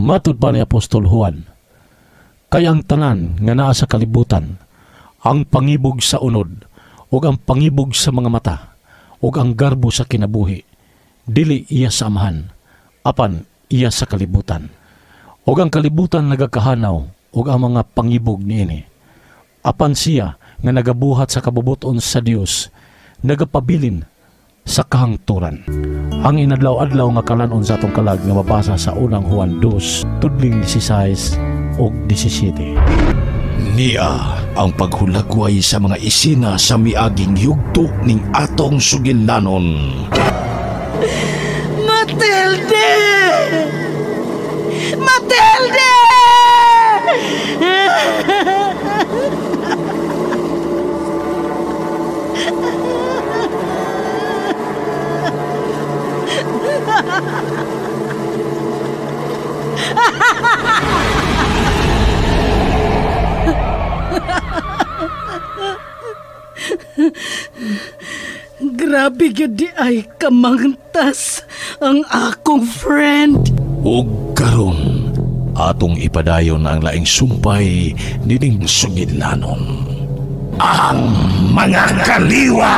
Matud pa ni Apostol Juan, kay ang tanan nga naa sa kalibutan, ang pangibog sa unod, ug ang pangibog sa mga mata, ug ang garbo sa kinabuhi, dili iya sa Amahan, apan iya sa kalibutan. Ug ang kalibutan nagakahanaw, ug ang mga pangibog niini. Apan siya nga nagabuhat sa kabubuton sa Dios, nagapabilin sa kahangturan. Ang inadlaw-adlaw nga kalan-on sa atong kalag nga mabasa sa unang Juan 2, tudling 16 ug 17. Nia ang paghulagway sa mga isina sa miaging yugto ning atong sugilanon. Matilde! Matilde! Grabe gyud di ay kamangtas ang akong friend. Ug karon atong ipadayon ang laing sumpay nining sugilanon. Ang mga kaliwa.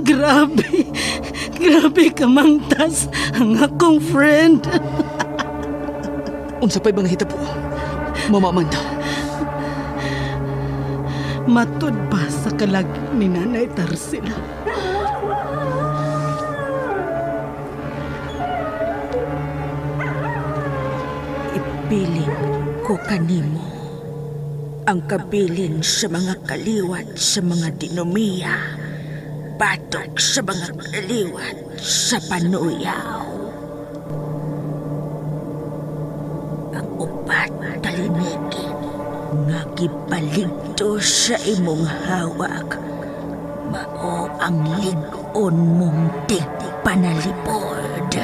Grabe, grabe kamangtas ang akong friend. Unsa pa'y bang hitabo, Mama Amanda? Matud pa sa kalag ni Nanay Tarsila. Ibilin ko kanimo ang kabilin sa mga kaliwat sa mga dinomiya, batok sa mga kaliwat sa panuyaw. Ang upat kalinikit nga gipaligto sa imong hawak, mao ang lig-on mong tigpanalipod.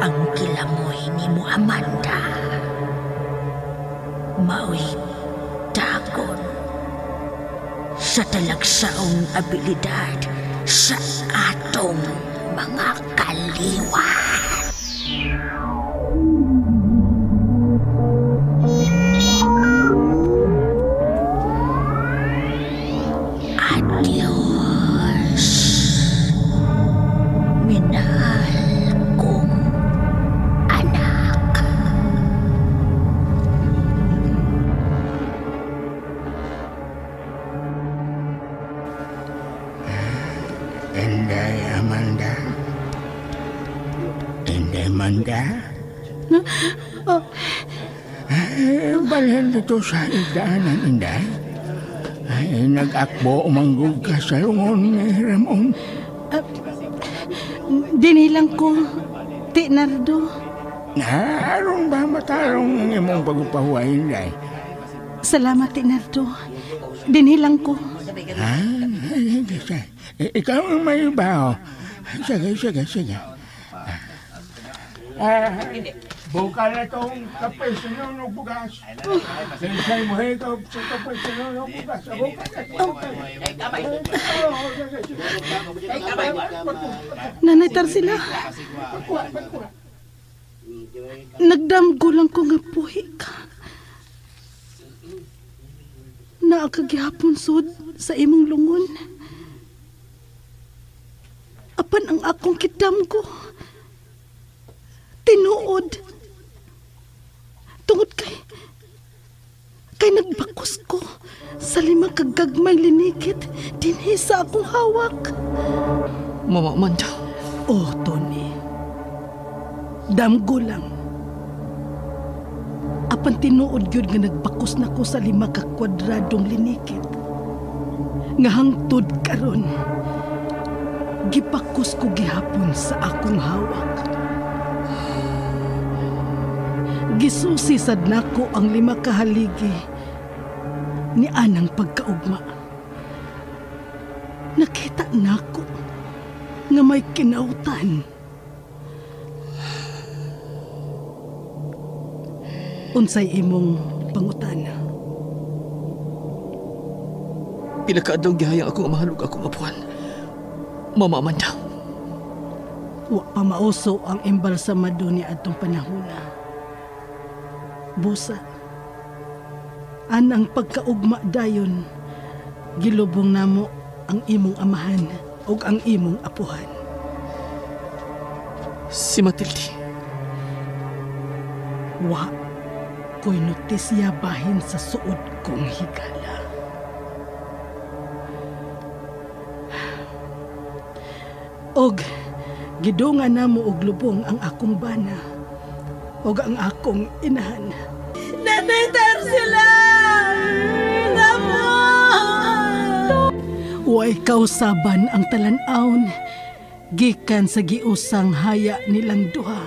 Ang kilamoy ni mo, Amanda, mao'y takon sa talagsaong abilidad sa atong mga kaliwat. Adios, minahal kong anak. Inday Amanda. Inday Amanda. Ay, balhin dito sa idaanan, Inday. Ay, nag-akbo umanggog ka sa lungon ni Ramon. Dinilang ko, Ti Nardo. Aron ba matarong ang imong pagpahuway, Inday? Salamat, Ti Nardo. Dinilang ko. Ha? Ikaw ang may baho. Sige, sige, sige. Buka na itong kape sa nunong bugas. Sinsay mo higop sa kape sa nunong bugas. Buka na itong kape. Nanay Tarsila, nagdamgo lang ko nga puhi ka. Naakagihapon sud sa imong lungon. Apan ang akong kidamgo, tinuod. Tungod kay nagbakos ko sa 5 kagagmay linikit dinhi sa akong hawak. Mama Amanda. Oh, Tony. Damgo lang. Apan tinuod gyud nga nagbakos nako sa 5 ka kwadradong linikit. Nga hangtod karon, gipakos ko gihapon sa akong hawak. Gisusi sad nako ang 5 ka haligi ni anang pagkaugma. Nakita nako nga may kinautan. Unsay imong pangutana? Pila ka adlaw gihayang akong amahan ug akong apuhan. Mama Amanda. Wa pa mauso ang embalsamado ni adtong panahona. Busa. Anang pagkaugma dayon, gilubong namo ang imong amahan ug ang imong apuhan. Si Matilde. Wa ko'y notisya bahin sa suod kong higala. Og gidungan namo og lubong ang akong bana og ang akong inahan. Nanay Tarsila! Namo! Way kausaban ang talan-awon gikan sa giusang haya nilang duha.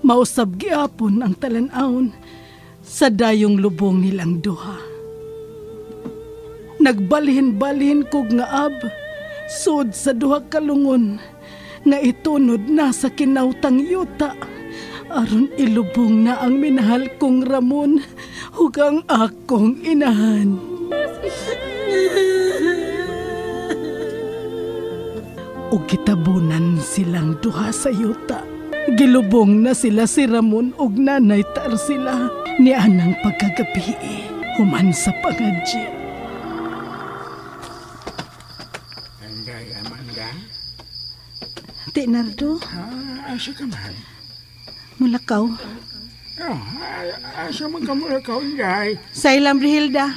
Mausab giapon ang talan-awon sa dayong lubong nilang duha. Nagbalhin-balhin kog nga ab, sud sa duha kalungon, nga itunod na sa kinautang yuta, aron ilubong na ang minahal kong Ramon ug ang akong inahan. Ug gitabunan silang duha sa yuta. Gilubong na sila si Ramon ug Nanay Tarsila ni anang pagkagabi human sa pangadji. Anday, Amanda? Ti Nardo? Asa ka man? Mulakaw. Oh, asa man ka mulakaw, Inday? Sa ilang Brihilda.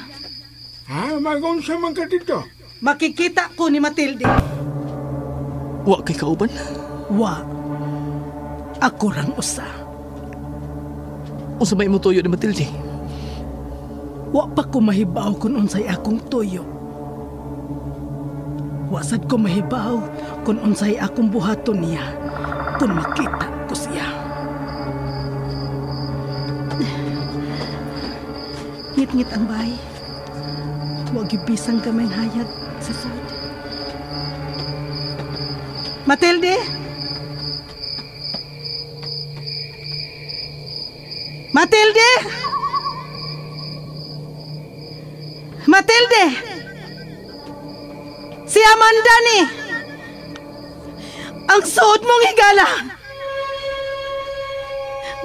Ha? Magunsa man ka dito? Makikita ko ni Matilde. Wa kay kauban? Wa. Ako rang usa. Unsa may imong tuyo ni Matilde? Wa pa ko mahibaw kung unsay akong tuyo. Wa sad ko mahibaw kung unsay akong buhaton niya kung makita ko siya. Ngit-ngit ang bahay. Wa gibisang gamay hayag sa sud. Matilde! Matilde! Matilde! Si Amanda ni! Ang suot mong higala!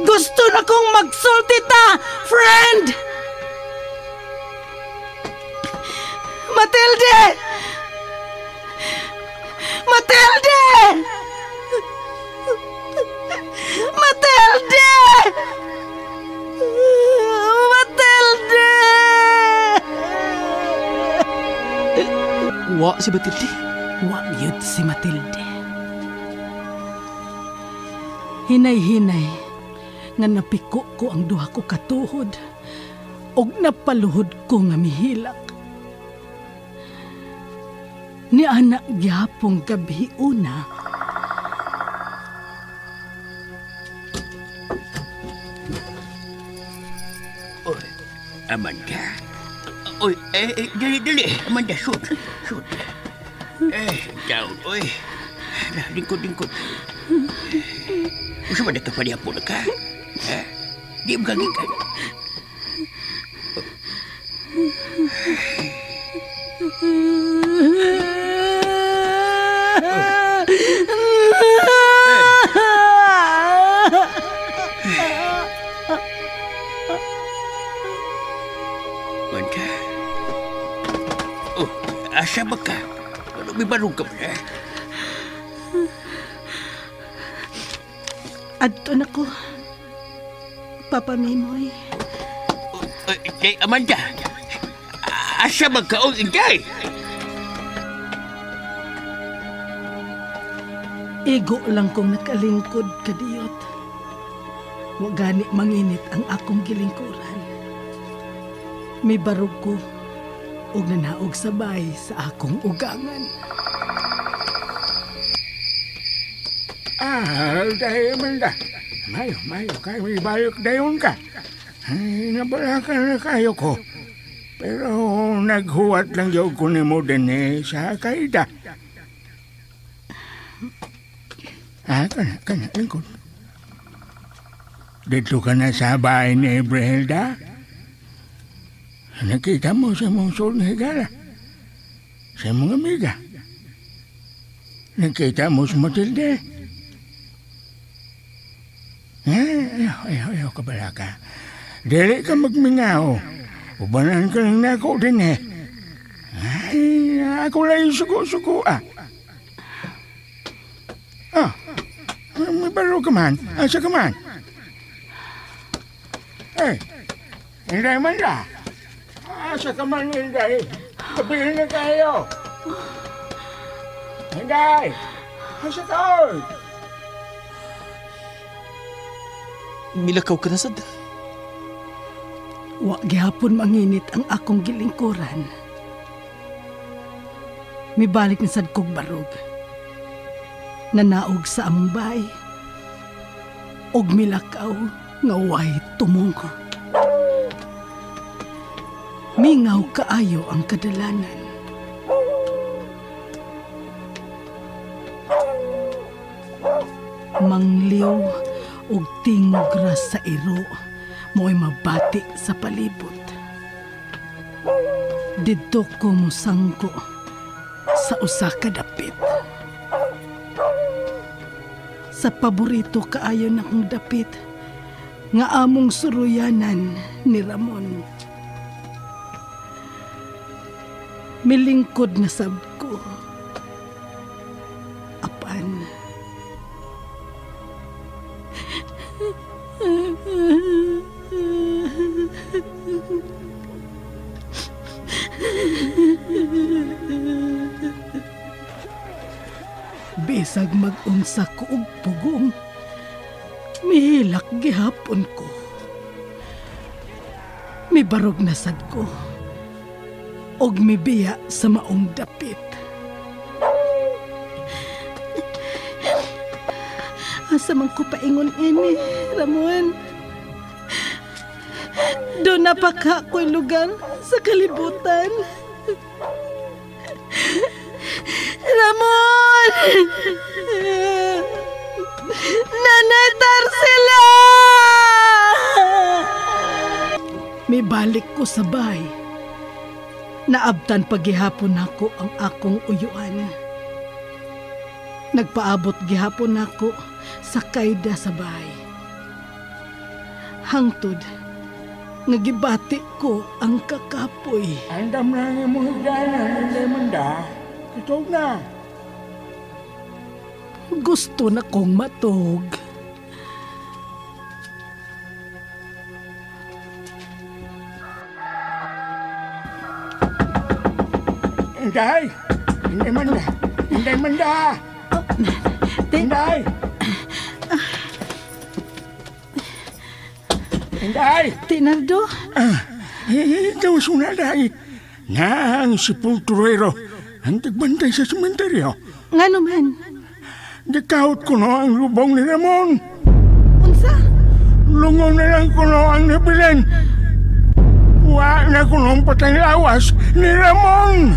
Gusto na kong magsulti ta, friend! Matilde! Matilde! Matilde! Matilde! Wa si Matilde? Wa yun si Matilde. Hinay-hinay nga napiko ko ang duha ko katuhod og napaluhod ko nga mihilak. Ni anak gihapong gabi una. Oy, Amanda. Oy, dali. Amanda, shoot. Shoot. Down, oy. Lingkod. Usa ba nagkapalihapon ka? Di mo gagikan. Amanda. Oh, asa ba ka? Ano, may barong ka ba na? Adto na ko, Papa Mimoy. Day, Amanda. Asa ba ka? Oh, Inday! Igo lang kong nakalingkod kadiyot. Wa gani manginit ang akong gilingkuran. May barog ko og nanaog sabay sa akong ugangan. Dahil Amanda. Mayo, kayo ibalik dayon ka. Ay, nabalakan na kayo ko. Pero naghuwat lang yun ko ni mo din sa kaida. Kana, lingkod. Dito ka na sa bahay ni Brehilda? Nakita mo sa mong suod nga higala. Sa mong amiga. Nakita mo sa Matilde. Ayaw, ayaw, ayaw ka balaka. Dili ka magmingaw. Ubanan ka lang nako din eh. Ay, ako lang yung suko-suko ah. Ah, may baro ka man. Asa ka man? Eh, hindi man na. Asa ka man, Inday? Sabihin na kayo. Inday! Asa ka, oy? Milakaw ka na sad. Wa gihapon manginit ang akong gilingkuran. Mibalik na sad kog barog. Nanaog sa among bahay. Og milakaw nga way tumong. Mingaw kaayo ang kadalanan. Mangliw og tingog ra sa iro mo'y mabati sa palibot. Didto ko mosangko sa usa ka dapit. Sa paborito kaayo nakong dapit nga among suruyanan ni Ramon. Milingkod na sab ko. Apan. Bisag mag-unsa ko og pugong, mihilak gihapon ko. Mibarog na sad ko og mibiya sa maong dapit. Asa man ko paingon ini, Ramon? Doon napaka ko'y lugar sa kalibutan. Ramon! Nanay Tarsila! Mibalik ko sa bahay. Naabtan paghihapon nako ang akong uyuan. Nagpaabot gihapon nako sa kayda sa bahay. Hangtod, nagibati ko ang kakapoy. Andam na ang imong higdanan, hindi man da. Kitog na. Gusto na kong matug. Inday! Inday man da! Inday man da! Inday! Inday! Tinardo? Ikaw suna, day. Na ang sepulturero ang tagbantay sa sementeryo. Nga naman? Gikahot ko no ang lubong ni Ramon. Unsa? Lungon na lang ko no ang nabilin. Wa na ko no patay lawas ni Ramon.